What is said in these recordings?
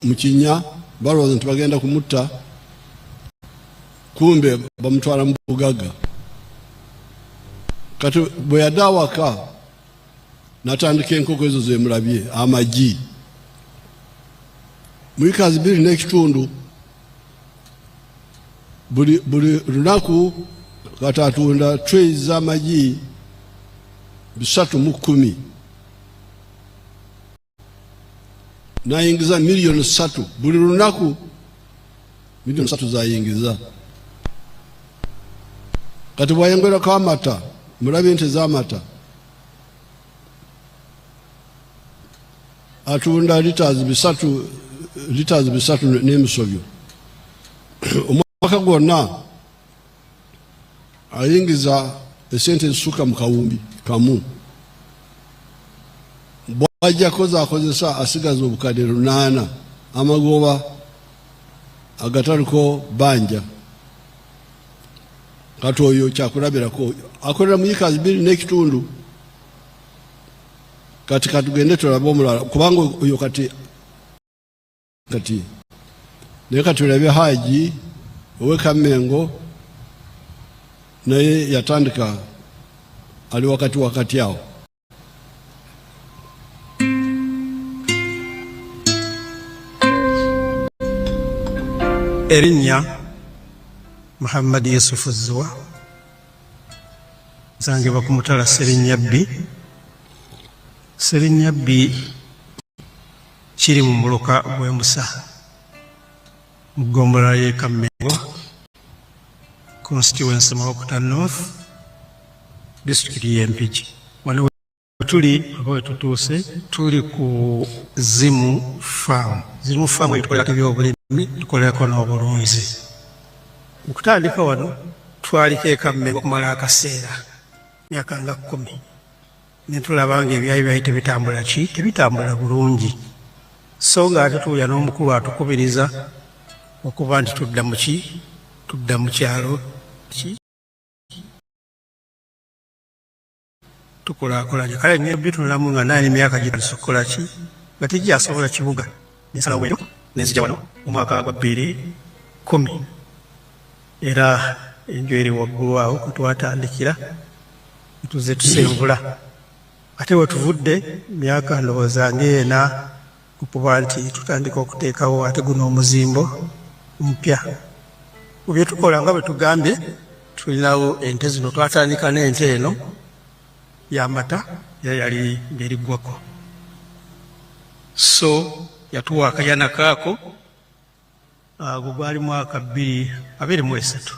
Mu kinnya balowooza nti bagenda kumutta, kumbe bamutwala mu bugagga. Kati bwe yadda awaka natandika enkoko ezo zemulabye, amagi mu ikazi 2 n'ekitundu buli lunaku. Kati atunda trays z'amagi 310, nayingiza 3 miliyoni buli lunaku, 3 miliyoni zayingiza. Kati bwayongerako amata, mulabye ente z'amata, atunda litres 300, litres 300 n'emisobyo. Omwaka gwonna ayingiza esente ezisuka mu 1000. Bwajjako zakozesa, asigaza 800,000 amagoba agataliko banja. Kati oyo kyakulabirako, akolera mu yikazi 2 n'ekitundu. Kati katugende tulabe omulala, kubanga oyo kati naye katulabe Haji owekamengo, naye yatandika ali wakati wakati awo. Erinnya Muhammad Yusufu Zziwa, nsangibwa ku mutala Serinnyabbi. Serinnyabbi kiri mu muluka gw'e Musa, mu ggombolola y'e Kammengo, constituency Mawokota North, disitulikiti y'e Mpigi. Wano tuli oba we tutuuse, tuli ku Zimu Farm. Zimu Farm tukolerako ebyobulimi, tukolerako n'obulunzi. Mu kutandika wano twaliko e Kammengo okumala akaseera, myaka nga 10, ne tulaba nga ebyayi byali tebitambula ki tebitambula bulungi, so nga ate tuwulira n'omukulu atukubiriza okuba nti tudda mu ki tudda mu kyalo ki tukulaakulanye. Kale bitunulamu nga naye emyaka gitandise okukola ki, nga tegyasobola kibuga. Nensalawo bwentyo nenzija wano mu mwaka gwa 2010, era enju eri waggulu awo kwe twatandikira, tuze tusenvula. Ate we tuvudde myaka ndowooza ng'ena okuba nti tutandika okuteekawo ate guno omuzimbo omupya. Mu bye tukola, nga bwe tugambye, tulinawo ente zino. Twatandika n'ente eno y'amata, era yali ng'eriggwako, so yatuwa akayana kaako. Ago gwali mwaka 2023.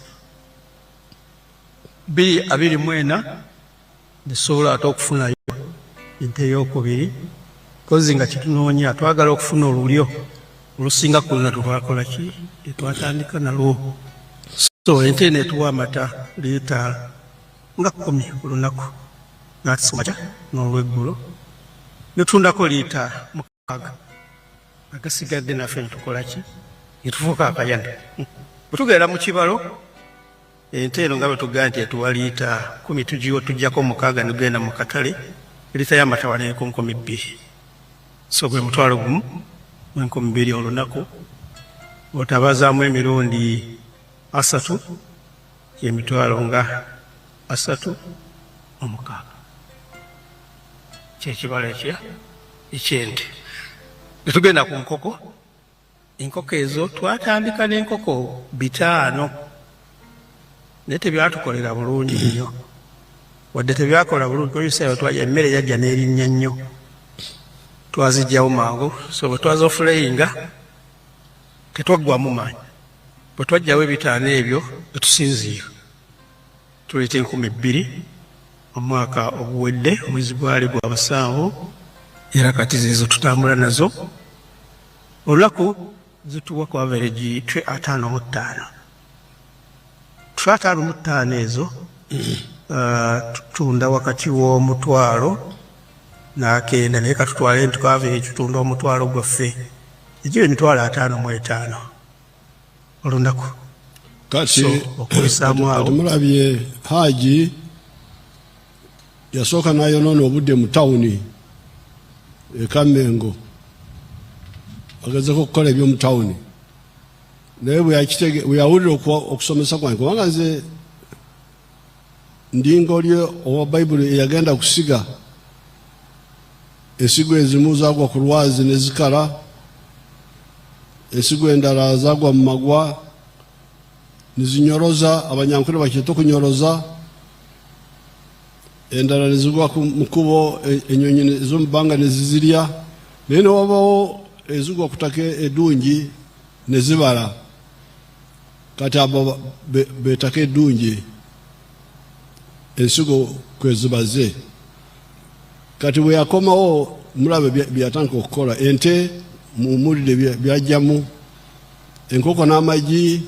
2024 nesobola ate okufunayo ente eyokubiri, kozi nga kyetunoonya twagala okufuna olulyo olusinga ku luna tetwakola ki tetwatandika nalwo. So ente eno etuwa amata liita nga 10 ku lunaku, n'atumakya n'olweggulo, netundako liita 6, agasigadde naffe netukola ki, netufuuka akayana. Bwe tugenda mu kibalo, ente eno nga bwe tugamba nti etuwa liita 10, tugiwo tujjako 6, negenda mu katale, liita y'amata wano eriko 2000, so gwe 1,012 olunaku. Otabazaamu emirundi 30, emitwalo nga 36, kyekibalo ekya ekyente. Netugenda ku nkoko. Enkoko ezo twatandika n'enkoko 500, naye tebyatukolera bulungi nnyo. Wadde tebyakola bulungi, ebiseera twaja emmere yajja n'erinnya nnyo, twazijjawo mangu. So bwe twazofulayinga tetwaggwamu maanyi. Bwe twajjawo 500 ebyo, tetusinziira, tuleeta 2000 omwaka oguwedde, omwezi gwali gwa musanvu, era kati zezo tutambula nazo. Olunaku zituwa ku average tray 55. Tray 55 ezo tutunda wakati w'omutwalo n'akenda, naye katutwale nti ku average tutunda omutwalo gwaffe, egiba 55,000 olunaku. Kati So, okuyisaamu awo. Kati mulabye Haji yasooka n'ayonoona obudde mu tawuni e Kammengo. Agezeko okukola ebyomu tawuni, naye bwe yawulira okusomesa kwange, kubanga nze ndinga oli owa Bayibuli eyagenda kusiga ensigo, ezimu zagwa ku lwazi ne zikala, ensigo endala zagwa mu magwa nizinyoroza, Abanyankole bakyeta okunyoroza, endala nezigwa mu kkubo, enyonyi ez'omu bbanga nezizirya, naye newabawo ezigwa ku ttaka eddungi ne zibala. Kati abo betaka eddungi ensigo kwezibaze. Kati bwe yakomawo, mulabe byeyatandika okukola. Ente mumulire byajjamu, enkoko n'amagi.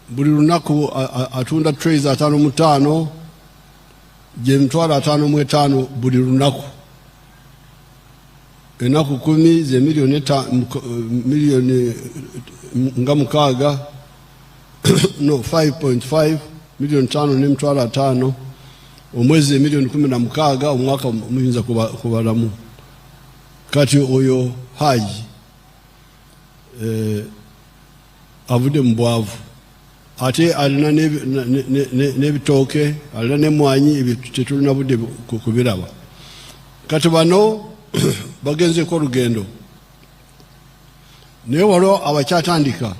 Buli lunaku atunda trays 55, gye 55,000 buli lunaku. Ennaku 10 ze miliyoni nga 6, no 5.5, 5,500,000 omwezi, emiliyoni 16 omwaka. Muyinza kubalamu. Kati oyo Haji avudde mu bwavu, ate alina n'ebitooke, alina n'emmwanyi. Ebyo tetulina budde kubiraba. Kati bano bagenzeko olugendo, naye waliwo abakyatandika.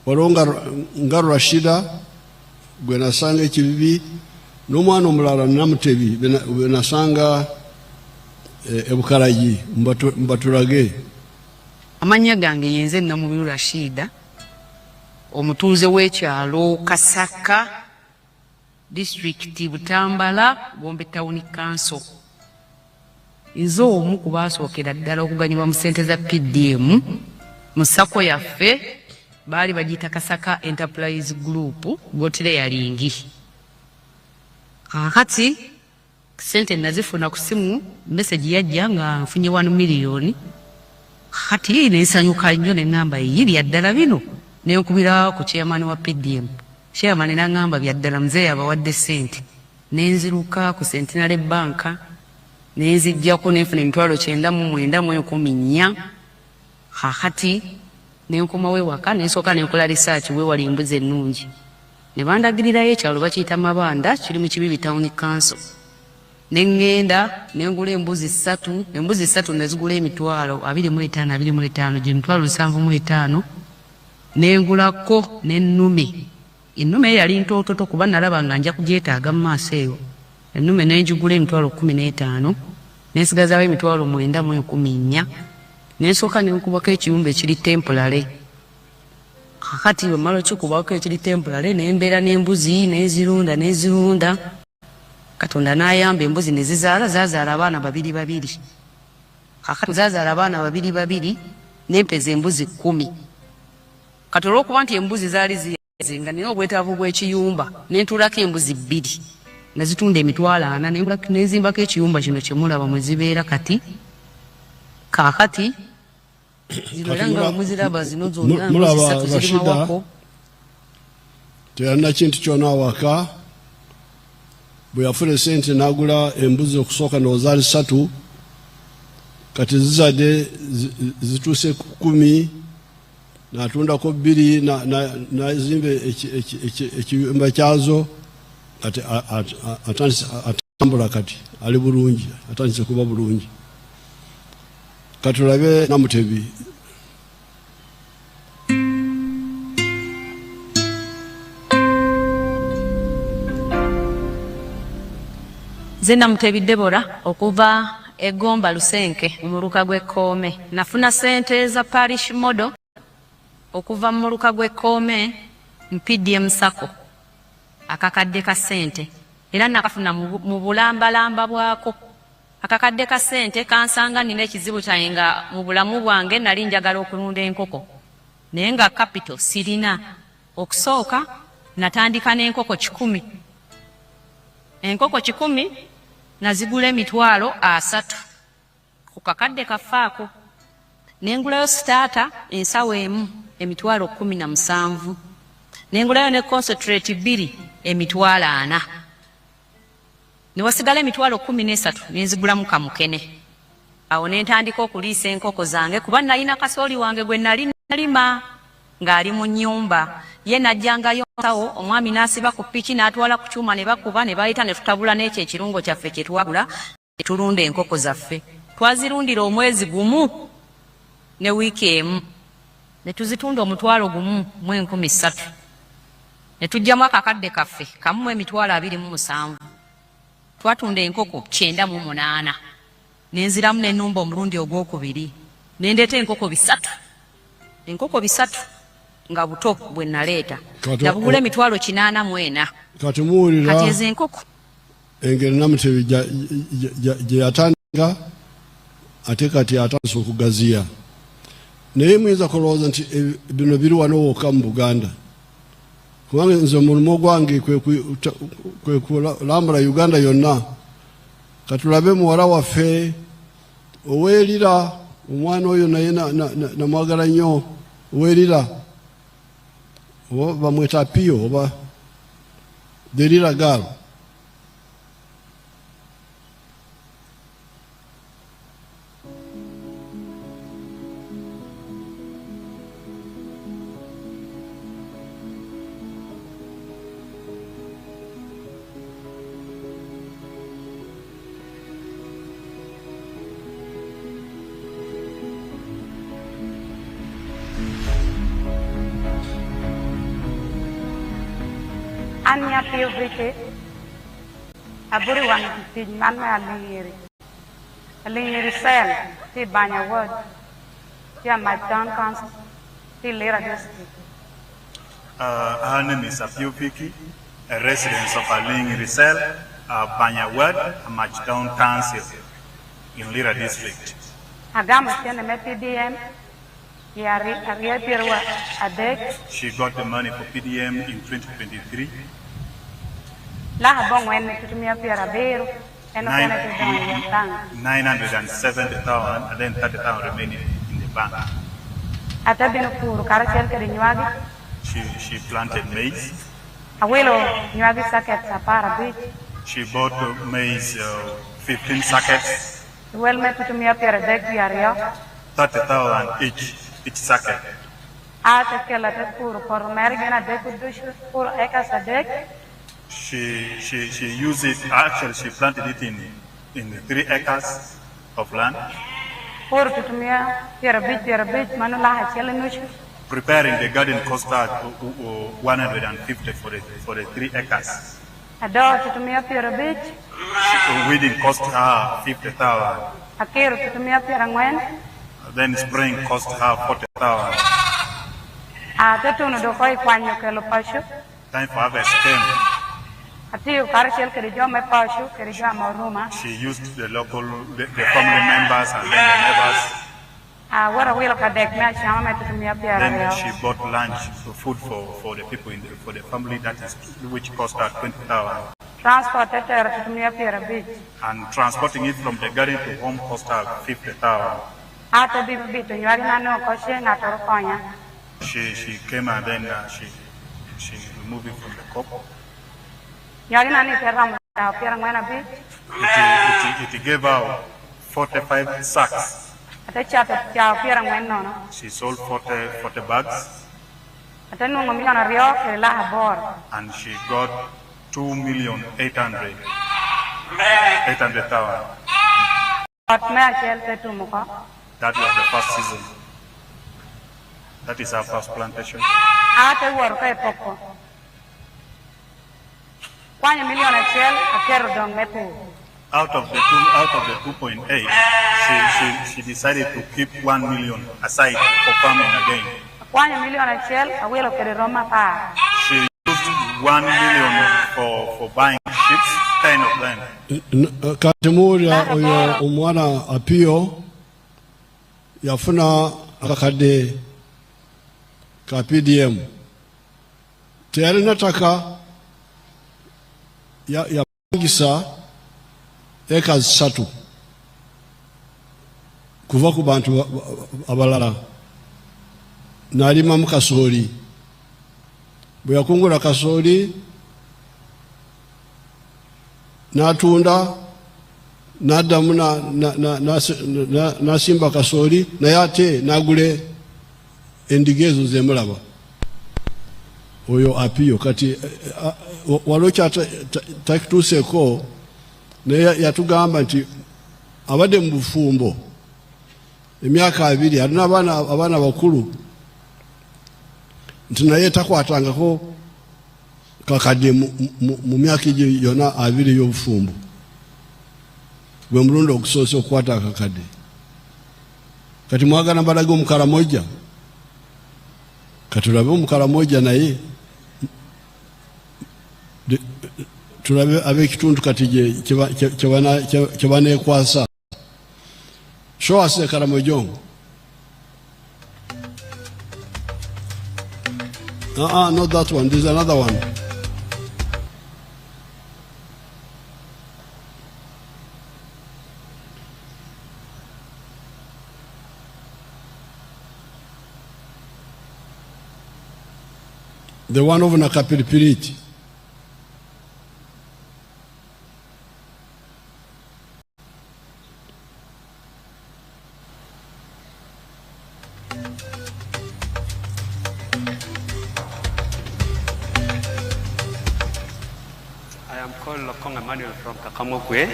Waliwo nga Rashida gwe nasanga ekibibi, n'omwana omulala Namutebi gwe nasanga ebukalagi. Mbatulage. Amannya gange yenze Namubiru Rashida, omutuuze w'ekyalo Kasaka, disitulikiti Butambala, Gombe Town Council. Nze omu ku baasookera ddala okuganyulwa mu ssente za PDM mu SACCO yaffe, baali bagiyita Kasaka Enterprise Group Goat Rearing. Kaakati sente nazifuna ku simu, message yajja nga nfunye 1 miliyoni. Kati nensanyuka nnyo, neŋŋamba, "Eyi, byaddala bino?" Nenkubira ku chairman wa PDM. Chairman naŋŋamba, "Byaddala, muzeeyi abawadde sente." Nenziruka ku Centenary Bank, nenzijjako, nenfuna 99,400. Kakati nenkomawo ewaka, nensooka nenkola research wewali embuzi ennungi, ne bandagirirayo ekyalo bakiyita Mabanda, kiri mu Kibibi Town Council. Neŋŋenda nengula embuzi ssatu. Embuzi ssatu nezigula 25,000 25, gye 75,000. Nengulako n'ennume. Ennume eyo yali ntoototo, kuba nalaba nga nja kugyetaaga mu maaso eyo. Ennume nenjigula 15,000, nensigazaawo 94,000. Nensooka nenkubako ekiyumba ekiri temporary. Kakati bwe mmala okikubako ekiri temporary, nembeera n'embuzi, nenzirunda, nenzirunda. Katonda n'ayamba, embuzi ne zizaala, zaazaala abaana babiri babiri. Kakati zaazaala abaana babiri babiri, nempeza embuzi 10. Kati olw'okuba nti embuzi zaali ziyaze, nga nina obwetaavu bw'ekiyumba, nentuulako embuzi bbiri, nazitunda 40,000, nenzimbako ekiyumba kino kyemulaba mwe zibeera kati. Kaakati zino era nga muziraba, zino zonna embuzi ssatu ziri mawako. Teyalina kintu kyona awaka. Bwe yafuna esente n'agula embuzi, okusooka ndowooza zaali ssatu, kati zizadde, zituuse ku 10. N'atundako bbiri, nazimba ekiyumba kyazo. Kati atambula, kati ali bulungi, atandise kuba bulungi. Katulabe Namutebi. Nze Namutebi Debora, okuva Egomba Lusenke mu muluka gw'Ekkoome. Nafuna ssente za parish model okuva mu muluka gw'Ekkoome mu PDM SACCO, akakadde ka ssente, era nakafuna mu bulambalamba bwako. Akakadde ka ssente kansanga nina ekizibu kyange, nga mu bulamu bwange nali njagala okulunda enkoko, naye nga capital sirina. Okusooka natandika n'enkoko 100. Enkoko 100 nazigula 30,000 ku kakadde kafaako. Nengulayo starter ensawo emu 17,000, nengulayo ne concentrate bbiri 40,000, newasigala 13,000, nenzigulamu kamukene. Awo ne ntandika okuliisa enkoko zange kuba nalina kasooli wange gwe nali nalima ng'ali mu nnyumba. Ye n'ajjangayo nsawo, omwami n'asiba ku ppiki n'atwala ku kyuma ne bakuba ne bayita ne tutabula n'ekyo ekirungo kyaffe kye twagula ne tulunda enkoko zaffe. Twazirundira omwezi gumu ne wiiki emu ne tuzitunda 1,300 ne tuggyamu akakadde kaffe kamu mu 27,000. Twatunda enkoko 98 ne nziramu ne nnumba omulundi ogwokubiri ne ndeeta enkoko 300, enkoko 300 nga buto bwe naleeta nabugula 804,000. Kati muwulira Kati ezo enkoko engeri Namutebi gye yatandika, ate kati atandise okugaziya. Naye muyinza kulowooza nti bino biri wano wokka mu Buganda, kubanga nze omulimu gwange kwe kulambula Uganda yonna. Katulabe muwala waffe oweerira, omwana oyo naye namwagala nnyo, oweerira oba bamweta Pio oba Derira girl. An nyathi Vicky, aburi wang tic man me Alingiri. Alingiri Cell, ti Banya Ward, ti Amach Town Council, ti Lira District. Her name is Apio Vicky, a resident of Alingiri Cell, Banya Ward, Amach Town Council in Lira District. Agamo cente me PDM, i arye piero adek. She got the money for PDM in 2023. Laki abongwen tutu mia piero abiro, en okene ti dongo i bank. 970,000 and then 30,000 remaining in the bank. Ate bino puro karacel kede nywagi. She planted maize. Awilo nywagi sackets 15. She bought maize 15 sackets. Wel me tutu mia piero adek wiye ariyo. 30,000 each sacket. Ate kelo ate puro poto mere gin adek ducu puro acres adek. She used it, actually she planted it in 3 acres of land. Puro tutu mia piero abic piero abic mano laki achiel i nucu. Preparing the garden cost her 150 for the 3 acres. Ado tutu mia piero abic. Weeding cost her 50,000. Akiro tutu mia piero ang'wen. Then spraying cost her 40,000. Ate tuno doko i kwanyo kelo paco. Time for harvest came. Atiyo karacel kede jo me paco kede jo ama oruma. She used the local, the family members and then the neighbors. Aworo wilo kadek me acama me tutu mia piero Then ariyo. she bought lunch, food for the people in the, for the family, that is, which cost her 20,000. Transport etero tutu mia piero abic. And transporting it from the garden to home cost her 50,000. Ate bino bito nywagi na nongo koce ng'ato oro konya. She came and then she removed it from the cob. Nywagi na ni te romo tao piero ang'wen abic. It gave out 45 sacks. Ate cato cao piero ang'wen nono. She sold 40 bags. Ate nwongo milion ariyo kede laki aboro. And she got 2 million 800,000. Ot me achiel te tumo ko. That was the first season. That is our first plantation. Ate wuoro ka epoko. Kwanyo milion achiel akero dong me pur. Out of the 2.8, she decided to keep 1 million aside for farming again. Akwanyo milion achiel awilo kede romo apar. She used 1 million for buying sheep, 10 of them. Kati muwulira oyo omwana Apio yafuna akakadde ka PDM, teyalina ttaka, yapangisa eka 3 kuva ku bantu abalala n'alimamu kasooli. Bwe yakungula kasooli n'atunda. N'addamu n'asimba kasooli, naye ate n'agula endiga ezo zemulaba. Oyo Apiyo kati waliwo kyatakituuseeko, naye yatugamba nti abadde mu bufumbo emyaka 20, alina abaana bakulu, nti naye takwatangako kakadde mu myaka egyo yonna 20 ey'obufumbo. Gwe mulundi ogusoose okukwata akakadde. Kati mwagala mbalage Omukalamoja? Katulabe Omukalamoja, naye tulabe ab'ekitundu kati kye baneekwasa. Show us the Karamojong. Uh-uh, not that one. There's another one. The one of Nakapiripirit. I am called Lokong Emmanuel from Kakamokwe,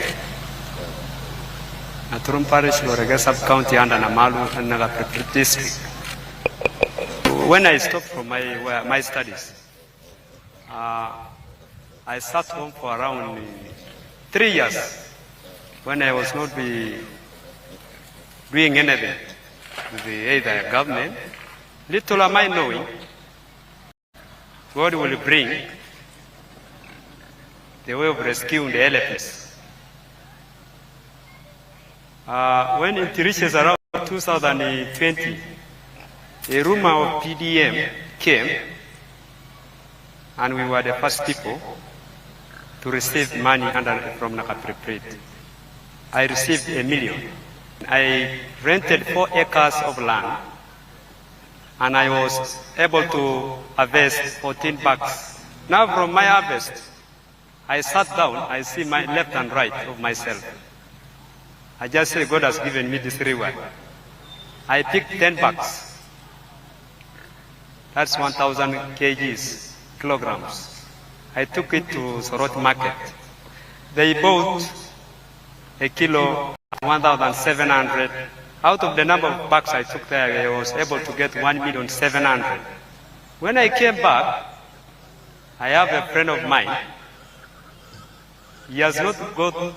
Naturum Parish, Lorege Sub-County under Namalu and Nakapiripirit District. When I stopped from my studies, I sat home for around 3 years when I was not be doing anything with the either government. Little am I knowing, God will bring the way of rescuing the elephants. When it reaches around 2020, a rumor of PDM came, and we were the first people to receive money from Nakapiripirit. I received 1 million. I rented 4 acres of land, and I was able to harvest 14 bags. Now from my harvest, I sat down, I see my left and right of myself. I just say God has given me this reward. I picked 10 bags. That's 1,000 kgs, kilograms. I took it to Soroti market. They bought a kilo 1,700. Out of the number of bags I took there, I was able to get 1,700,000. When I came back, I have a friend of mine. He has not got,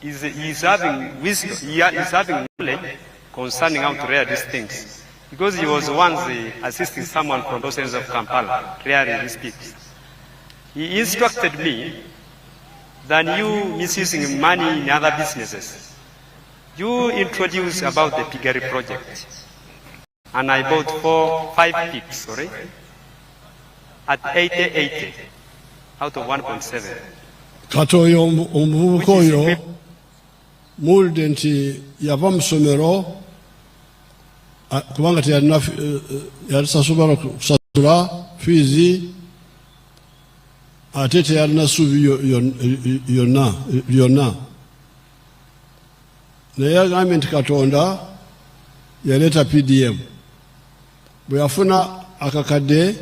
he's having wisdom, he is having knowledge concerning how to rear these things. Because he was once assisting someone from those ends of Kampala, rearing these pigs. He instructed me than you misusing money in other businesses. You introduced about the piggery project. And I bought four, five pigs, sorry, at 80, 80 out of 1.7. Kati oyo omuvubuka oyo muwulidde nti yava mu ssomero kubanga teyalina yali tasobola kusasula fiizi, ate teyalina ssuubi yonna lyonna, naye yagambye nti Katonda yaleeta PDM. Bwe yafuna akakadde,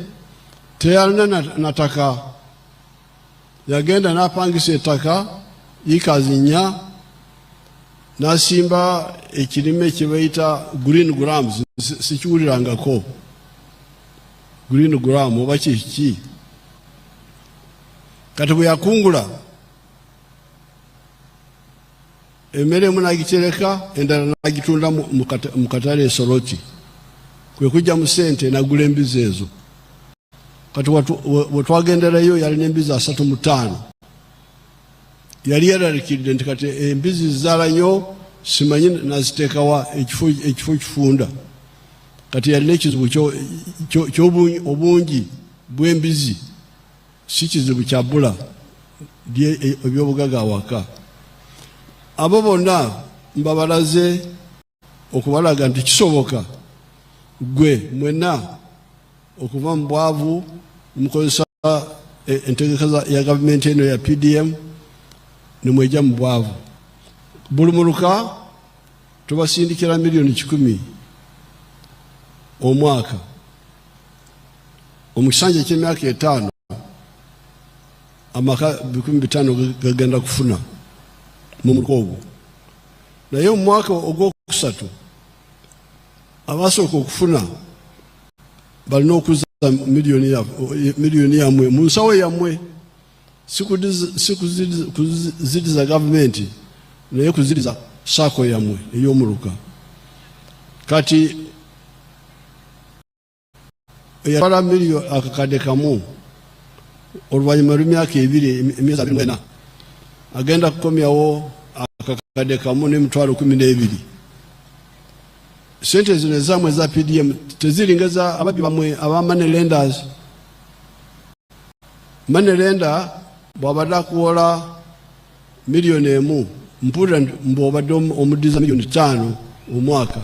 teyalina na ttaka, yagenda n'apangisa ettaka yiika 4, n'asimba ekirime kye bayita green grams. Sikiwulirangako green gram oba kiki. Kati bwe yakungula emmere emu n'agitereka, endala n'agitunda mu katale e Soroti, kwe kujja mu ssente n'agula embizi ezo. Kati bwe twagenderayo, yalina embizi 35. Yali yeralikidde nti kati embizi zizaala nnyo, simanyi naziteekawa, ekifo kifunda. Kati yalina ekizibu ky'obungi bw'embizi, si kizibu kya bbula ebyobugaga awaka. Abo bonna mbabalaze okubalaga nti kisoboka gwe mwenna okuva mu bwavu mukozesa entegeka ya gavumenti eno ya PDM, nemwejja mu bwavu. Buli muluka tubasindikira 100,000,000 omwaka omu kisanja eky'emyaka 5. Amaka 500,000 gagenda kufuna mu muluka ogwo, naye mu mwaka ogwokusatu abasooka okufuna balina okuzza miliyoni yammwe mu nsawo yammwe, si kuziriza gavumenti, naye kuziriza SACCO yammwe ey'omuluka. Kati eyatwala 1,000,000 oluvannyuma lw'emyaka 2, emyezi 24, agenda kukomyawo 1,112,000. Sente zino ezammwe eza PDM teziringa za ababbi bammwe aba money lenders. Money lender bw'abadde akuwola 1,000,000, mpulira mbu obadde omuddiza 5 miliyoni omwaka,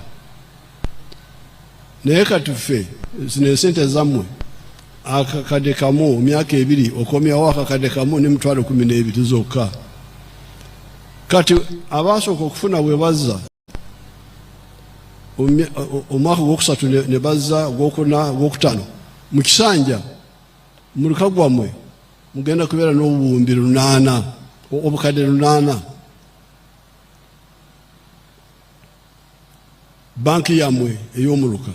naye kati ffe zino esente zammwe, 1,000 myaka 2 okomyawo 1,112,000 zokka. Kati abasooka okufuna bwe bazza omwaka ogwokusatu ne bazza ogwokuna, ogwokutaano, mu kisanja muluka gwammwe mugenda kubeera n'obuwumbi 800, 800,000, banki yammwe ey'omuluka.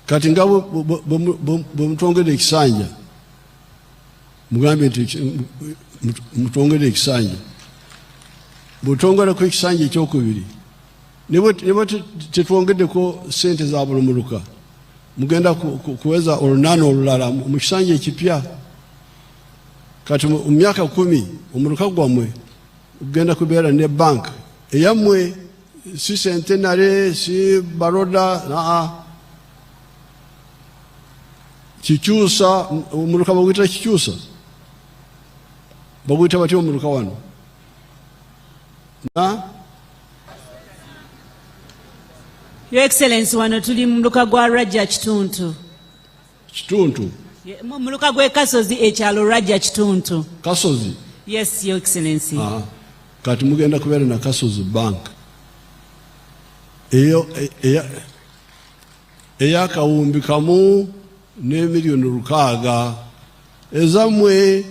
Kati nga bwe mutwongedde ekisanja, mugambye nti mutwongedde ekisanja, bwetwongerako ekisanja ekyokubiri, ne bwe tetwongeddeko sente za buli muluka, mugenda kuweza 800 olulala mu kisanja ekipya. Kati mu myaka 10 omuluka gwammwe gugenda kubeera ne bank eyammwe, si Centenary, si Baroda, naa Kikyusa. Omuluka baguyita Kikyusa, baguyita batya omuluka wano na? Your Excellency, wano tuli mu muluka gwa Rajja Kituntu. Kituntu? Mu muluka gw'e Kasozi, ekyalo Rajja Kituntu. Kasozi? Yes, Your Excellency. Aha. Kati mugenda kubeera na Kasozi Bank eyo 1,600,000,000 ezammwe.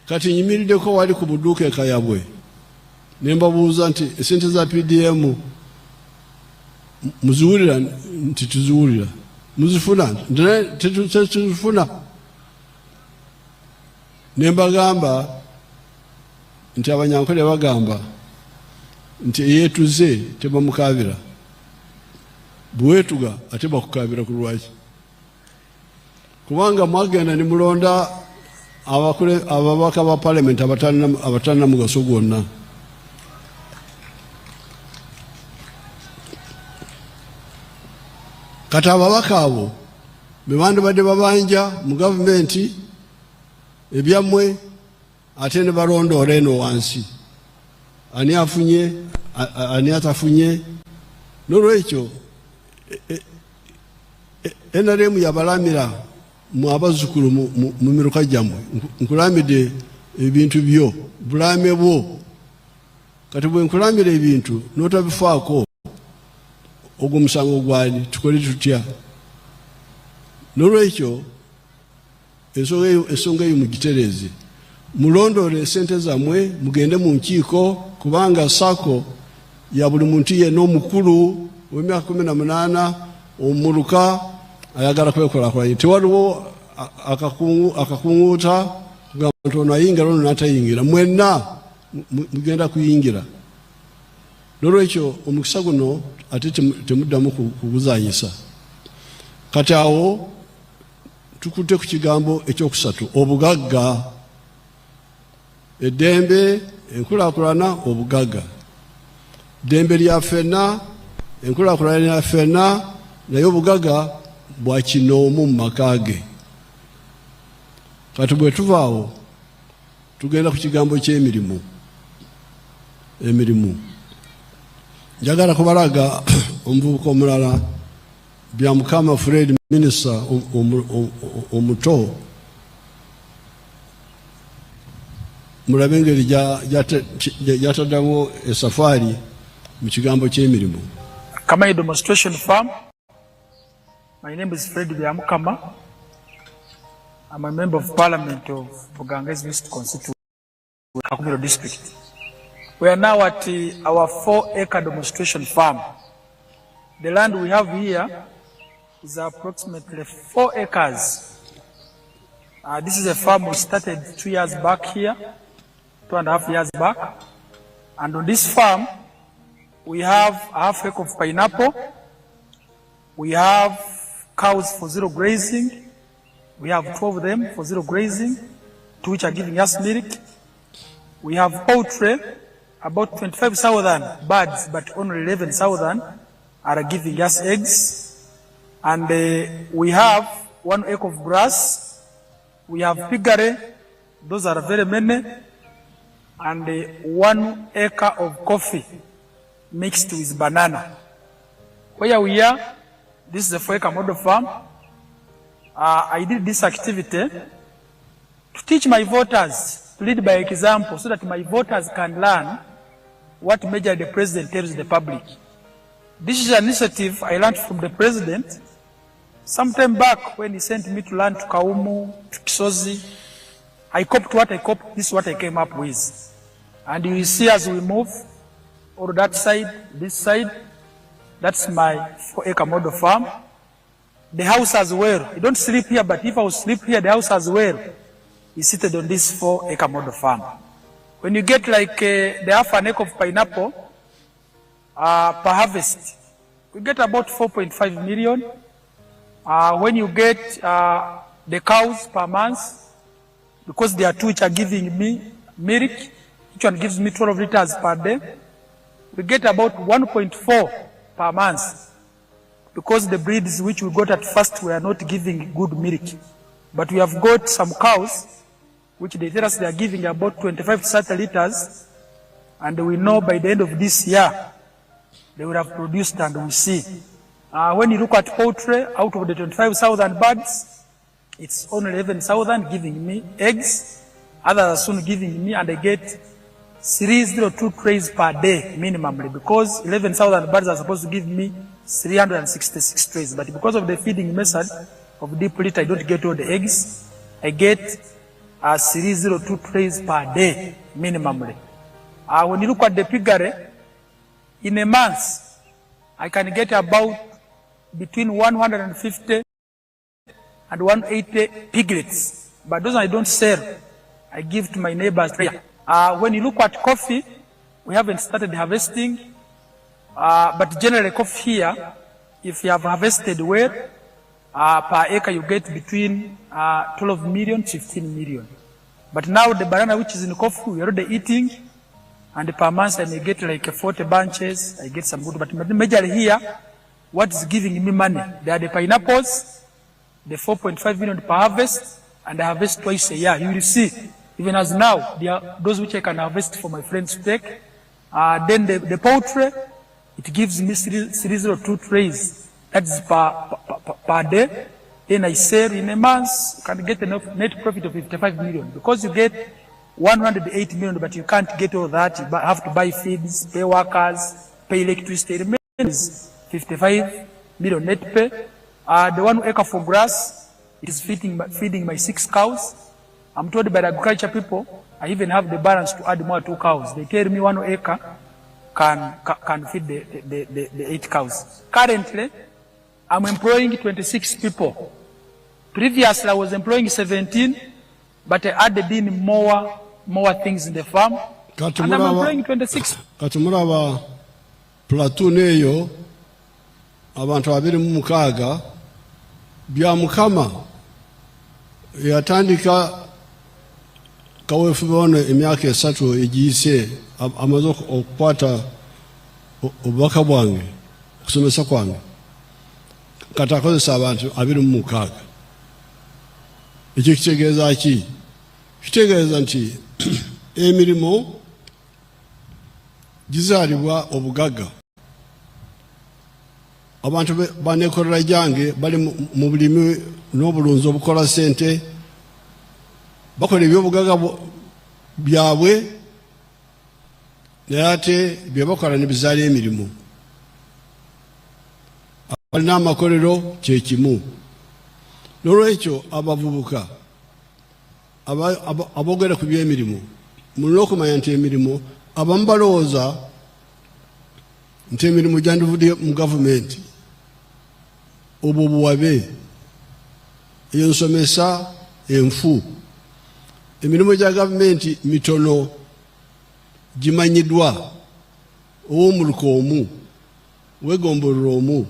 Kati nyimiriddeko wali ku buduuka e Kayabwe ne mbabuuza nti esente za PDM muziwulira? Nti tuziwulira. Muzifuna? Nti naye tetuzifuna. Ne mbagamba nti Abanyankole bagamba nti eyeetuze tebamukaabira, bweweetuga ate bakukaabira ku lwaki? Kubanga mwagenda ne mulonda ababaka ba parliament abatalina mugaso gwonna. Kati ababaka abo be bandibadde babanja mu gavumenti ebyammwe, ate ne balondoola eno wansi ani afunye, ani atafunye. N'olwekyo NRM yabalamira mu abazzukulu mu miruka gyammwe. Nkulamidde ebintu byo, bulame bwo. Kati bwe nkulamira ebintu n'otabifaako, ogwo musango gwani? Tukole tutya? N'olwekyo ensonga eyo mugitereeze, mulondoole esente zammwe, mugende mu nkiiko, kubanga SACCO ya buli muntu yenna omukulu w'emyaka 18 omuluka ayagala kwekulakulanya. Tewaliwo akakunguuta kugamba nti ono ayingira, ono n'atayingira. Mwenna mugenda kuyingira. N'olwekyo omukisa guno ate temuddamu kuguzanyisa. Kati awo tukutte ku kigambo ekyokusatu, obugagga. Eddembe, enkulaakulana, obugagga. Ddembe lya ffenna, enkulaakulana lya ffenna, naye obugagga bwa kinoomu mu maka ge. Kati bwe tuvaawo tugenda ku kigambo ky'emirimu. Emirimu, njagala kubalaga omuvubuka omulala, Byamukama Fred, minisita omuto. Mulabe engeri gyataddamu esafaari mu kigambo ky'emirimu. Kamayi Demonstration Farm. My name is Fred Byamukama. I'm a member of parliament of Bugangaizi West Constituency, Kakumiro District. We are now at our 4-acre demonstration farm. The land we have here is approximately 4 acres. This is a farm we started 2 years back here, 2.5 years back. And on this farm, we have a half acre of pineapple. We have cows for zero grazing. We have 12 of them for zero grazing, two which are giving us milk. We have poultry, about 25,000 birds, but only 11,000 are giving us eggs. And we have 1 acre of grass. We have piggery, those are very many, and 1 acre of coffee mixed with banana. Where we are, this is a 4-acre model farm. I did this activity to teach my voters, to lead by example, so that my voters can learn what major the president tells the public. This is an initiative I learned from the president some time back when he sent me to learn to Kawumu, to Kisozi. I copied what I copied, this is what I came up with. And you will see as we move, or that side, this side, that's my 4-acre model farm. The house as well. I don't sleep here, but if I was sleep here, the house as well is seated on this 4-acre model farm. When you get like the half an acre of pineapple per harvest, we get about 4.5 million. When you get the cows per month, because there are two which are giving me milk, each one gives me 12 liters per day, we get about 1.4 per month because the breeds which we got at first were not giving good milk. But we have got some cows which they tell us they are giving about 25 to 30 liters, and we know by the end of this year they will have produced, and we see. When you look at poultry, out of the 25,000 birds, it's only 11,000 giving me eggs. Others are soon giving me, and I get 302 trays per day minimally, because 11,000 birds are supposed to give me 366 trays. But because of the feeding method of deep litter, I don't get all the eggs. I get 302 trays per day minimally. When you look at the piggery, in a month, I can get about between 150 and 180 piglets. But those I don't sell. I give to my neighbors. When you look at coffee, we haven't started harvesting. But generally coffee here, if you have harvested well, per acre you get between 12 million, 15 million. But now the banana which is in coffee, we are already eating, and per month I may get like 40 bunches, I get some good, but majorly here, what is giving me money? They are the pineapples, the 4.5 million per harvest, and I harvest twice a year. You will see, even as now, there are those which I can harvest for my friends to take. Then the poultry, it gives me 302 trays. That is per day. Then I sell in a month, you can get a net profit of 55 million. Because you get 108 million, but you can't get all that. You have to buy feeds, pay workers, pay electricity. It remains 55 million net pay. The 1 acre for grass, it is feeding my six cows. I'm told by the agriculture people, I even have the balance to add more two cows. They tell me 1 acre can feed the eight cows. Currently, I'm employing 26 people. Previously, I was employing 17, but I added in more things in the farm. Kati And I'm mulaba employing 26. Kati mulaba platoon eyo abantu 26 Byamukama yatandika kaweefube ono emyaka 3 egiyise amaze okukwata obubaka bwange, okusomesa kwange, kati akozesa abantu 26. Ekyo kitegeeza ki? Kitegeeza nti emirimu gizaalibwa obugagga. Abantu baneekolera gyange bali mu bulimi n'obulunzi obukola ssente, bakola ebyobugagga. Byabwe, naye ate bye bakola ne bizaala emirimu. Abalina amakolero kyekimu. N'olwekyo abavubuka aboogera ku by'emirimu, mulina okumanya nti emirimu, abamu balowooza nti emirimu gyandivudde mu gavumenti. Obwo buwabe, eyo nsomesa enfu. Emirimu gya gavumenti mitono, gimanyiddwa, ow'omuluka omu, ow'eggombolola omu,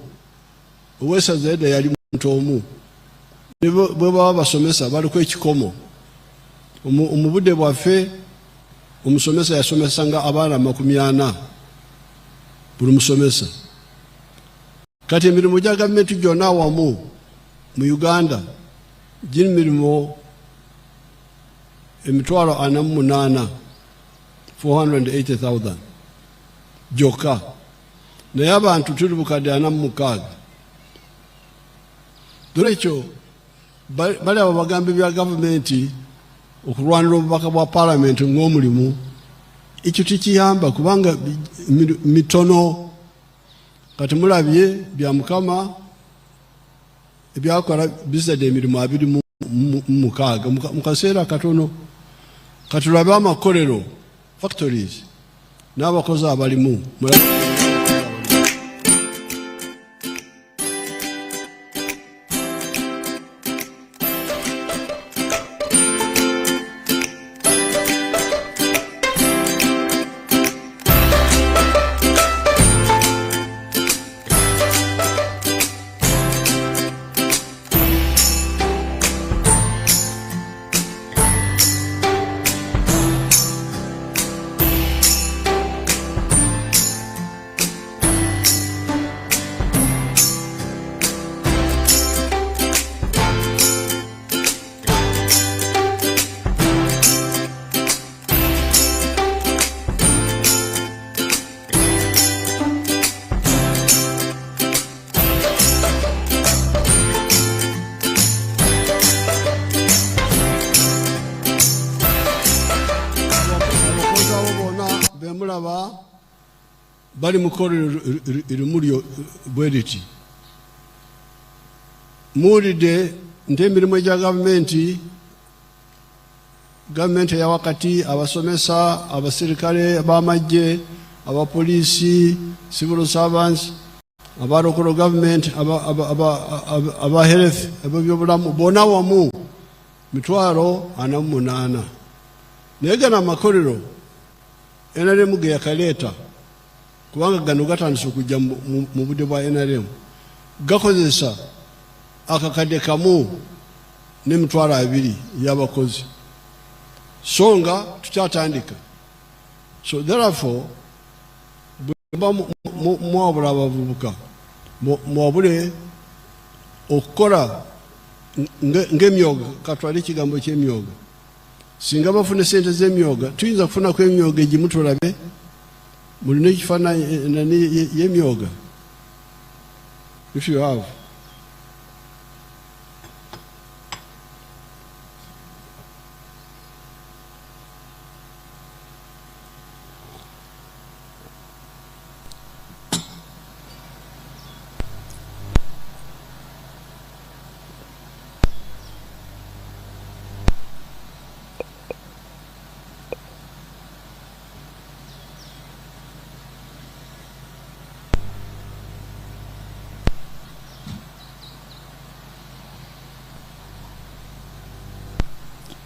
ow'essaza edda yali muntu omu. Ne bwe baba basomesa baliko ekikomo. Mu budde bwaffe omusomesa yasomesanga abaana 40 buli musomesa. Kati emirimu gya gavumenti gyonna awamu mu Uganda giri mirimu 48,000, 480,000 gyokka, naye abantu tuli 46,000. Nolwekyo bali abo bagamba ebya gavumenti okulwanira obubaka bwa paalamenti ng'omulimu, ekyo tekiyamba kubanga mitono. Kati mulabye bya Mukama ebyakola, bizadde emirimu 26 mu kaseera katono. Katulabe amakolero, factories, n'abakozi abalimu. Mulabe abakozi abo bonna bemulaba bali mu kkolero limu lyo bwe riti. Muwulidde nti emirimu egya gavumenti, gavumenti eya wakati, abasomesa, abasirikale b'amagye, abapoliisi, civil servants, aba local government, aba health, abebyobulamu, bonna wamu 48,000. Naye gano amakolero NRM ge yakaleeta, kubanga gano gatandise okujja mu budde bwa NRM, gakozesa 1,020,000 y'abakozi, so nga tukyatandika. So therefore bwemba mwabula abavubuka, mwabule okukola ng'emyoga. Katwale ekigambo ky'emyoga. Singa bafuna sente z'emyoga, tuyinza kufunaku emyoga egimu. Tulabe, mulina ekifaananyi y'emyoga? If you have.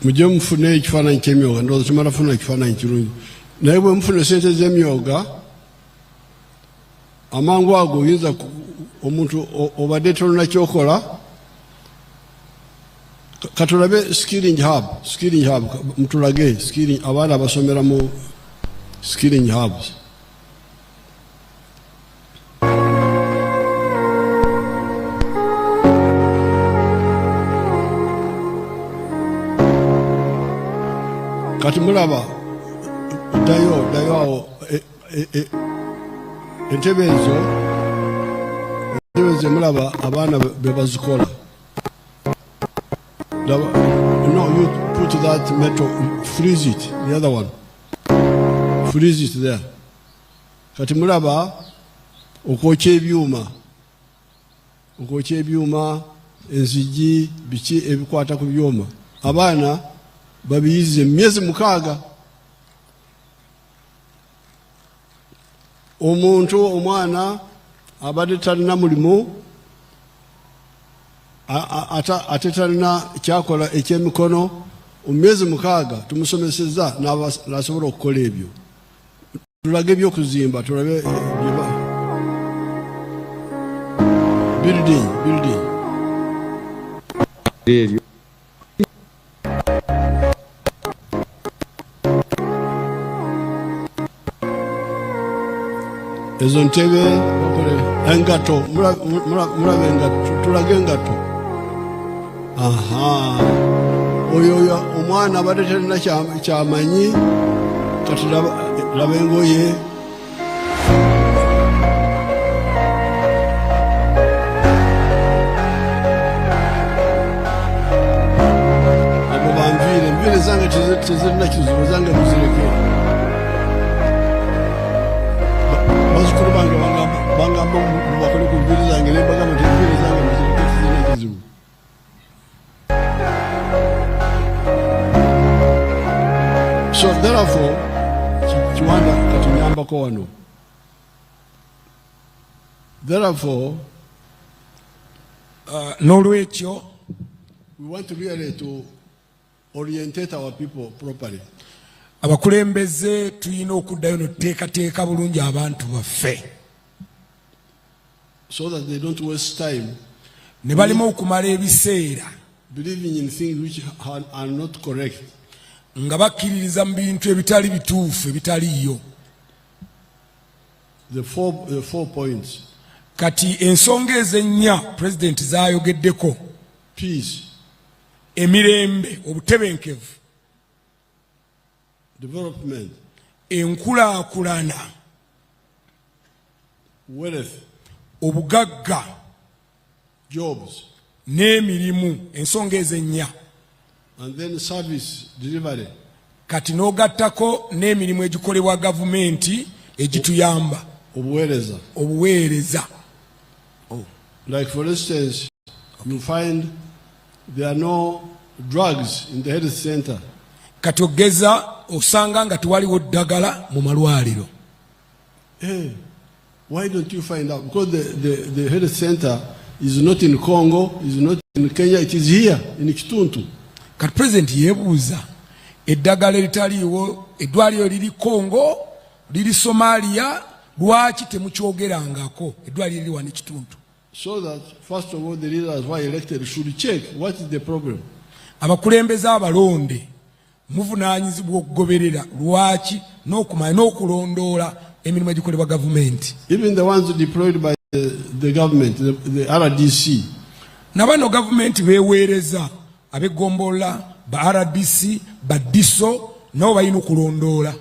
Mujye mufune ekifaananyi ky'emyoga. Ndowooza tumala funa ekifaananyi kirungi, naye bwe mufuna sente z'emyoga amangu ago oyinza omuntu obadde tolina kyokola. Katulabe skilling hub, skilling hub, mutulage skilling, abaana abasomera mu skilling hubs. Kati mulaba, ddayo, ddayo awo. Entebe ezo, entebe zemulaba, abaana be bazikola. No, you put Put that metal, freeze it, the other one. Freeze it there. Kati mulaba okwokya ebyuma. Okwokya ebyuma, enzigi, biki ebikwata ku byuma. Abaana babiyize emyezi 6. Omuntu omwana abadde talina mulimu, ate talina kyakola ekyemikono, mu myezi 6 tumusomesezza n'asobola okukola ebyo. Tulage ebyokuzimba, tulabe building. Eryo. Ezo ntebe, engatto, mulabe engatto, tulage engatto. Aha. Oyo oyo omwana abadde talina kyamanyi, kati laba engoye. Abo banviire, enviiri zange tezirina kizibu, zange muzireke. Bazzukulu bange bangamba bakole ku nviiri zange, ne mbagamba nti enviiri zange muzireke, tezirina kizibu. So therefore, Kiwanda katunyambako wano. Therefore, N'olwekyo, we want really to orientate our people properly. Abakulembeze tulina okuddayo n'otuteekateeka bulungi abantu baffe. So that they don't waste time ne balema okumala ebiseera believing in things which are not correct. Nga bakkiririza mu bintu ebitali bituufu, ebitaliiyo. The four points. Kati ensonga ezennya pulezidenti z'ayogeddeko. Peace. Emirembe, obutebenkevu. Development. Enkulaakulana. Wealth. Obugagga. Jobs. N'emirimu, ensonga ezennya. And then service delivery. Kati n'ogattako n'emirimu egikolebwa gavumenti egituyamba. Obuweereza. Obuweereza. Like for instance, you find there are no drugs in the health center. Kati ogeza osanga nga tewaliwo ddagala mu malwaliro. Hey, why don't you find out? Because the health center is not in Congo, is not in Kenya, it is here in Kituntu. Kati president yeebuuza eddagala eritaliiwo, eddwaliro liri Congo, liri Somalia, lwaki temukyogerangako eddwaliro liri wano e Kituntu? So that, first of all, the leaders who are elected should check what is the problem. Abakulembeze abalonde muvunaanyizibwa okugoberera lwaki n'okumanya n'okulondoola emirimu egikolebwa gavumenti. Even the ones deployed by the government, the RDC. Na bano gavumenti beeweereza ab'eggombolola, ba RDC, ba DISO, nabo balina okulondoola.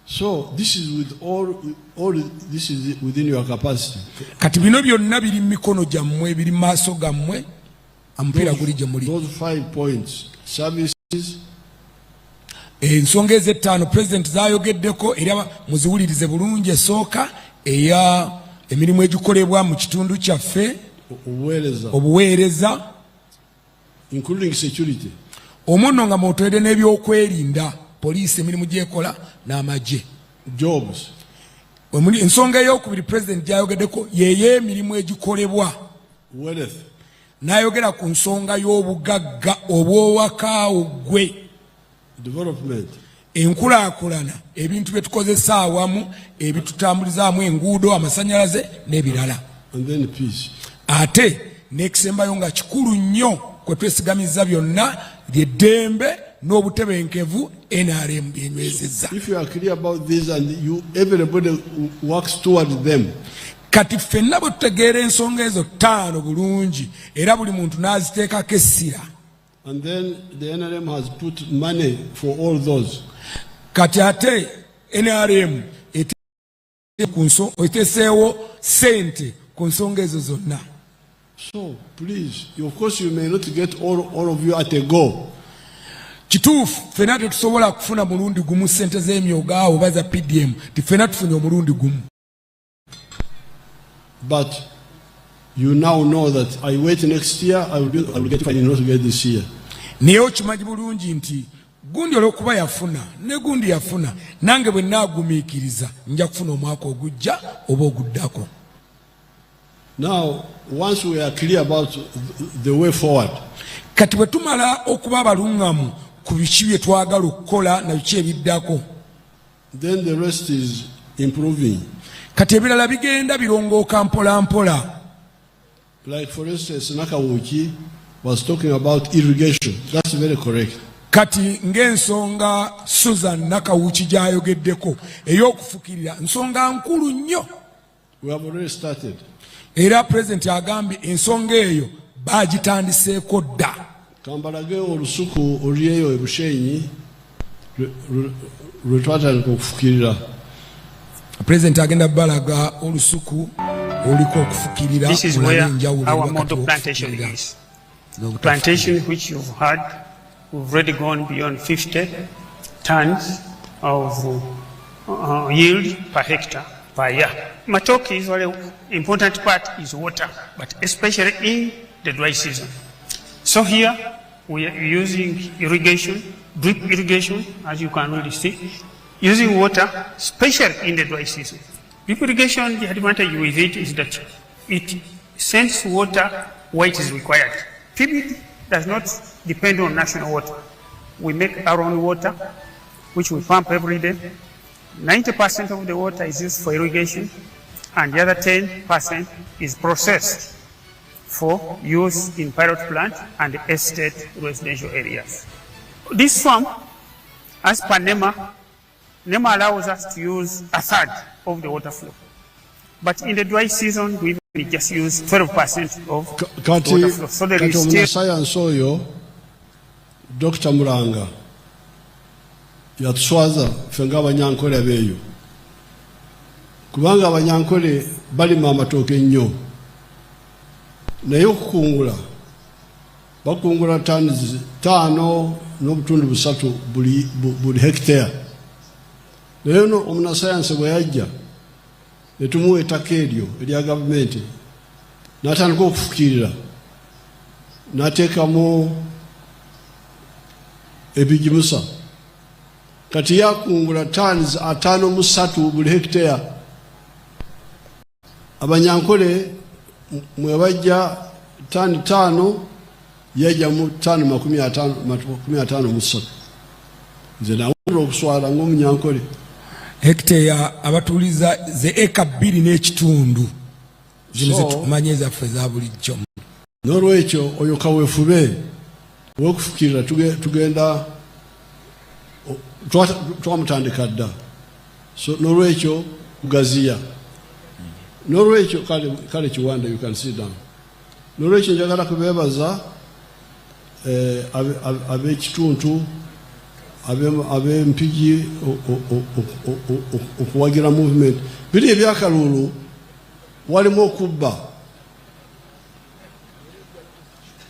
So this is with all this is within your capacity. Kati bino byonna biri mu mikono gyammwe, biri mu maaso gammwe, omupiira guli gye muli. Those 5 points, services. Ensonga ez'ettaano pulezidenti z'ayogeddeko era muziwulirize bulungi. Esooka eya emirimu egikolebwa mu kitundu kyaffe. Obuweereza. Obuweereza. Including security. Omwo nno nga mw'otwedde n'ebyokwerinda, poliisi emirimu gy'ekola n'amagye. Jobs. Ensonga ey'okubiri pulezidenti gy'ayogeddeko y'ey'emirimu egikolebwa. Wealth. N'ayogera ku nsonga y'obugagga obw'owakaawo ggwe. Development. Enkulaakulana, ebintu bye tukozesa awamu ebitutambulizaamu enguudo, amasannyalaze n'ebirala. And then peace. Ate n'ekisembayo nga kikulu nnyo kwe twesigamiza byonna ly'eddembe n'obutebenkevu NRM byenywezezza. If you are clear about this and you, everybody works toward them. Kati ffenna bwe tutegeera ensonga ezo 5 bulungi era buli muntu n'aziteekako essira. And then the NRM has put money for all those. Kati ate NRM eteeseewo ssente ku nsonga ezo zonna. So please, of course you may not get all of you at a go. Kituufu ffena tetusobola kufuna mulundi gumu ssente z'emyoga awo oba za PDM, ti ffena tufunye omulundi gumu. But you now know that I wait next year, I will get if I did not get this year. Naye okimanyi bulungi nti gundi olw'okuba yafuna ne gundi yafuna, nange bwe naagumiikiriza nja kufuna omwaka ogujja oba oguddako. Now, once we are clear about the way forward, kati bwe tumala okuba abaluŋŋamu ku biki bye twagala okukola na biki ebiddako, then the rest is improving. Kati ebirala bigenda birongooka mpola mpola. Like, for instance, Nakawuki was talking about irrigation. That's very correct. Kati ng'ensonga Susan Nakawuki gy'ayogeddeko ey'okufukirira nsonga nkulu nnyo. We have already started. Era pulezidenti agambye ensonga eyo bagitandiseeko dda. Kambalage olusuku oluli e Bushenyi lwe twatandika okufukirira. Pulezidenti agenda balaga olusuku oluliko okufukirira. This is where our model plantation is. Plantation which you've had, we've already gone beyond 50 tons of yield per hectare per year. Matoke is very important part is water, but especially in the dry season. So here we are using irrigation, drip irrigation, as you can really see, using water, especially in the dry season. Drip irrigation, the advantage with it is that it sends water where it is required. PBD does not depend on national water. We make our own water, which we pump every day. 90% of the water is used for irrigation, and the other 10% is processed for use in pilot plant and estate residential areas. This farm, as per NEMA, NEMA allows us to use a third of the water flow. But in the dry season, we just use 12% of the Kati water flow. So there kati is still omunasayansi oyo Dr Muranga yatuswaza ffe ng'Abanyankole abeeyo, kubanga Abanyankole balima amatooke nnyo, naye okukungula bakungula tani 5.3 buli hectare. Naye no omunasayansi bwe yajja ne tumuwa ettaka eryo erya gavumenti, n'atandika okufukirira, n'ateekamu ebigimusa, kati yakungula tani 53 buli hectare. Abanyankole mwe bajja tani 5, yajjamu tani 53. Nze nawulira okuswala ng'Omunyankole. Hekiteya abatuuliza ze eka 2.5 zino zetumanyi ezaffe eza bulijjo. N'olwekyo oyo kaweefube ow'okufukirira tugenda twamutandika dda. So n'olwekyo kugaziya, n'olwekyo kale Kiwanda, you can sit down. N'olwekyo njagala kubeebaza ab'ekituntu ab'Empigi okuwagira movement. Biri ebyakaluulu walimu okubba.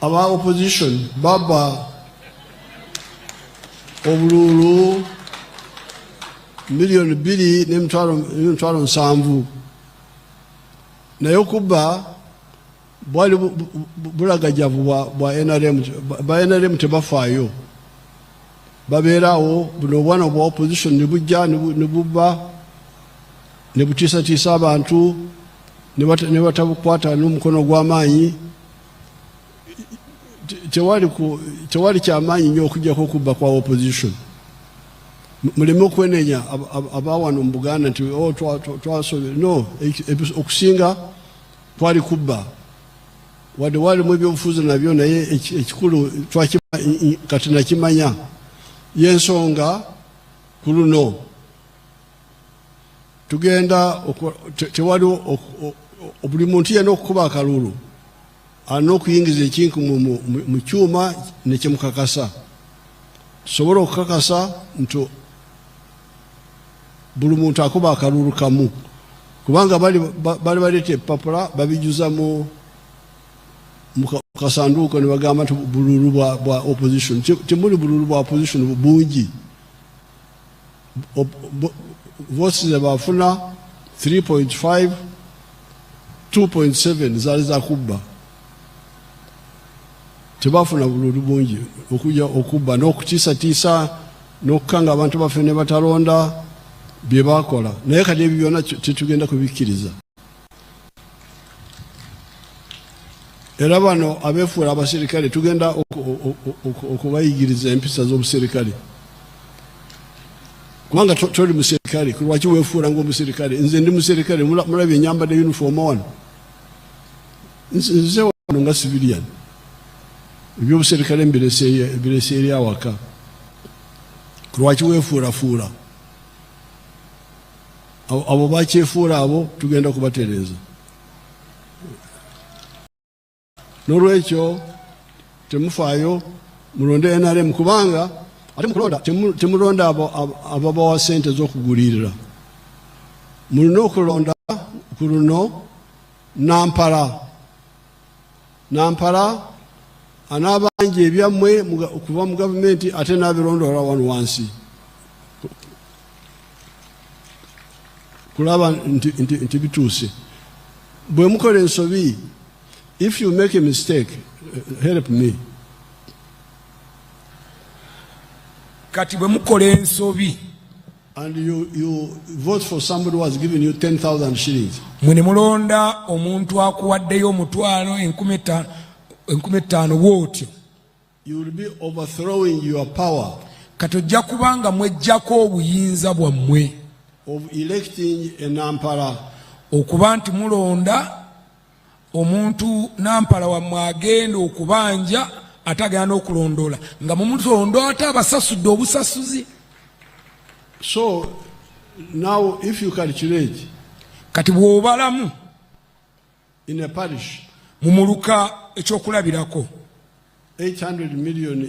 Aba opposition baba obululu 2,700,000, naye okubba bwali bulagajavu bwa NRM. Ba NRM tebafaayo, babeeraawo. Buno obwana bwa opposition ne bujja ne bubba ne butiisatiisa abantu ne batabukwata n'omukono gw'amaanyi. Tewali kyamaanyi nnyo okujjako okubba kwa opposition. Muleme okwenenya abawano mu Buganda nti, "Oh, twasobe." No, okusinga twali kubba, wadde walimu ebyobufuzi nabyo, naye ekikulu kati nakimanya yensonga ku luno tugenda tewaliwo buli muntu yenna okukuba akalulu alina okuyingiza ekinku mu kyuma nekyemukakasa, tusobole okukakasa nti buli muntu akuba akalulu kamu, kubanga bali baleeta ebipapula babijuza mu Mu kasanduuko ne bagamba nti bululu bwa opposition. Temuli bululu bwa opposition bungi. Votes ze bafuna 3.5, 2.7 zaali za kubba. Tebafuna bululu bungi okujja okubba n'okutiisatiisa n'okukanga abantu baffe ne batalonda bye bakola. Naye kati ebyo byonna tetugenda kubikkiriza. Era bano abeefuula abaserikale tugenda okubayigiriza empisa z'obuserikale, kubanga toli muserikale, lwaki weefuula ng'omuserikale? Nze ndi muserikale? Mulabye nyambadde uniform wano? Nze wano nga civilian, ebyobuserikale mbirese eri awaka. Lwaki weefuulafuula? Abo bakyefuula, abo tugenda kubatereeza. N'olwekyo temufaayo, mulonde NRM, kubanga ate mukulonda temulonda abo ababawa sente z'okugulirira. Mulina okulonda ku luno nampala, nampala anaabanja ebyammwe okuva mu gavumenti ate n'abirondoola wano wansi kulaba nti bituuse. Bwe mukola ensobi, if you make a mistake, help me. Kati bwe mukola ensobi and you vote for somebody who has given you 10,000 shillings, mwe ne mulonda omuntu akuwaddeyo omutwalo, 5000, bw'otyo, you will be overthrowing your power kati ojja kuba nga mweggyako obuyinza bwammwe of electing a nampala. Okuba nti mulonda omuntu nampala wammwe agenda okubanja ate agenda n'okulondoola nga mumulonda ate abasasudde obusasuzi. So now if you calculate Kati bw'obalamu in a parish mu muluka, ekyokulabirako, 800 million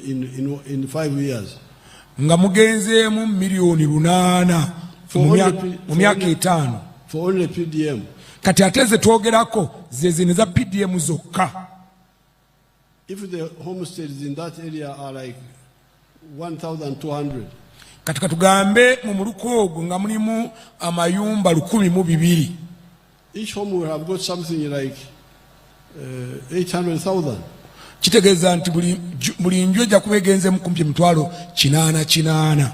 in 5 years, nga mugenzeemu miliyoni 800 mu myaka 5 for only PDM, Kati ate ze twogerako ze zino eza PDM zokka. If the homesteads in that area are like 1,200, Kati katugambe mu muluka ogwo nga mulimu amayumba 1200, each home will have got something like 800,000. Kitegeeza nti buli nju ejja kuba egenzemu kumpi emitwalo kinaana kinaana.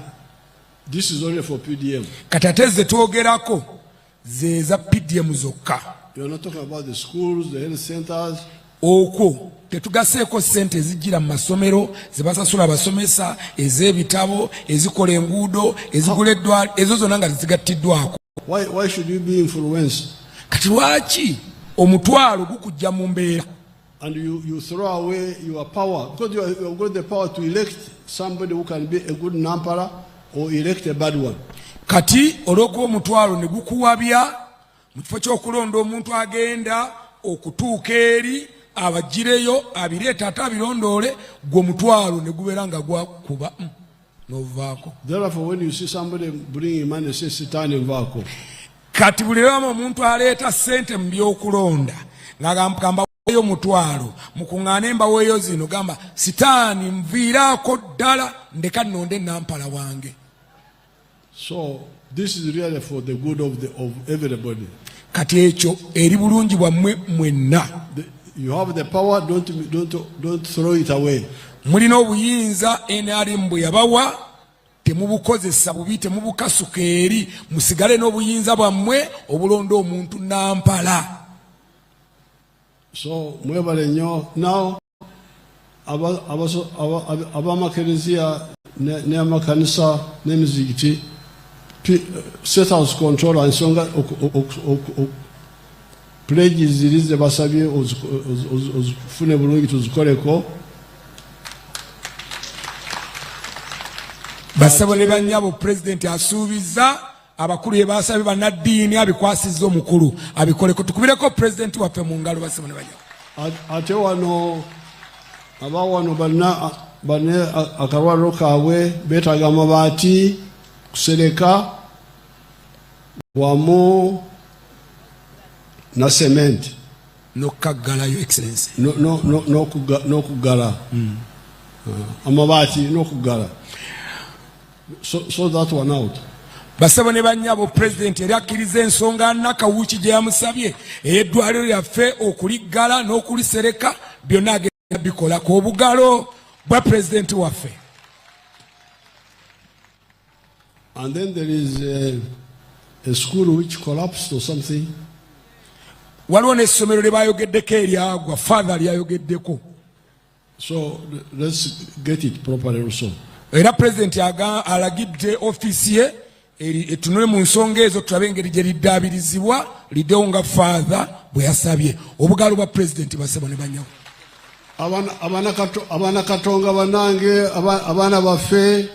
This is only for PDM. Kati ate ze twogerako ze za PDM zokka. You're not talking about the schools, the health centers. Okwo tetugaseeko ssente ezijjira mu masomero, ze basasula abasomesa, ez'ebitabo, ezikola enguudo, ezigula eddwaliro, ezo zonna nga tezigattiddwako. Why should you be influenced? Kati lwaki omutwalo gukujja mu mbeera And you throw away your power because you have got the power to elect somebody who can be a good nampala or elect a bad one. Kati olw'okuba omutwalo ne gukuwabya mu kifo ky'okulonda omuntu agenda okutuuka eri abagireyo abireeta ate abirondoole, gwe omutwalo ne gubeera nga gwakuba n'ovaako. Therefore, when you see somebody bringing money, say, "Sitani vako." Kati buli lwamu omuntu aleeta ssente mu byokulonda ng'agamba mbaweeyo mutwalo mukuŋŋaane mbaweeyo zino, gamba sitaani nviiraako ddala, ndeka nnonde nampala wange. So this is really for the good of everybody. Kati ekyo eri bulungi bwammwe mwenna. You have the power, don't throw it away. Mulina obuyinza NRM bwe yabawa, temubukozesa bubi, temubukasuka eri, musigale n'obuyinza bwammwe obulonda omuntu nampala. So mwebale nnyo. Now ab'amakereziya n'amakanisa n'emizigiti, State House controller, ensonga pledges ziri ze basabye ozifune bulungi tuzikoleko. Bassebo ne bannyabo, pulezidenti asuubiza abakulu bye basabye bannaddiini abikwasizza omukulu abikoleko. Tukubireko pulezidenti waffe mu ngalo, bassebo ne bannyabo. Ate wano abawano balina bane akalwaliro kaabwe beetaaga amabaati, kusereka wamu na sementi. N'okukaggala, Your Excellency. N'okuggala amabaati n'okuggala. So that one out. Basebo ne bannyabo, pulezidenti yali akkiriza ensonga Nakawuki gye yamusabye ey'eddwaliro lyaffe okuliggala n'okulisereka. Byonna agenda bikolako, obugalo bwa pulezidenti waffe. And then there is a school which collapsed or something. Waliwo n'essomero lye bayogeddeko eryagwa, Father lyayogeddeko. So let's get it properly also. Era pulezidenti alagidde ofiisi ye etunule mu nsonga ezo, tulabe engeri gye liddaabirizibwa liddewo nga Father bwe yasabye. Obugalo bwa pulezidenti, basebo ne banyawo. Abaana Katonga banange, abaana baffe,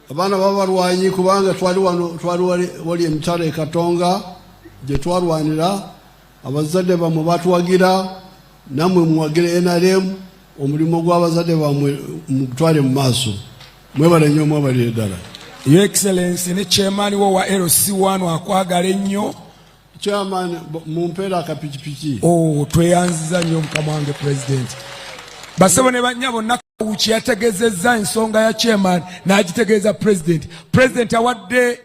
abaana babalwanyi, kubanga twali wano, twali wali emitala e Katonga gye twarwanira. Abazadde bammwe batuwagira, nammwe muwagire NRM, omulimu gw'abazadde bammwe mugutwale mu maaso. Mwebale nnyo, mwebalire ddala. Your Excellency, ne chairman wo wa LC1 akwagala ennyo. Chairman, mumpeera akapikipiki. Oh, tweyanziza nnyo mukama wange president. Basebo ne bannyabo, Nakawuki yategezezza ensonga ya chairman n'agitegeeza president. President awadde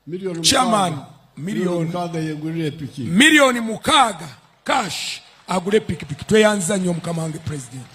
Miliyoni chairman 6. Miliyoni 6,000 yegulira epiki. 6,000,000 cash agule pikipiki. Tweyanziza nnyo mukama wange president.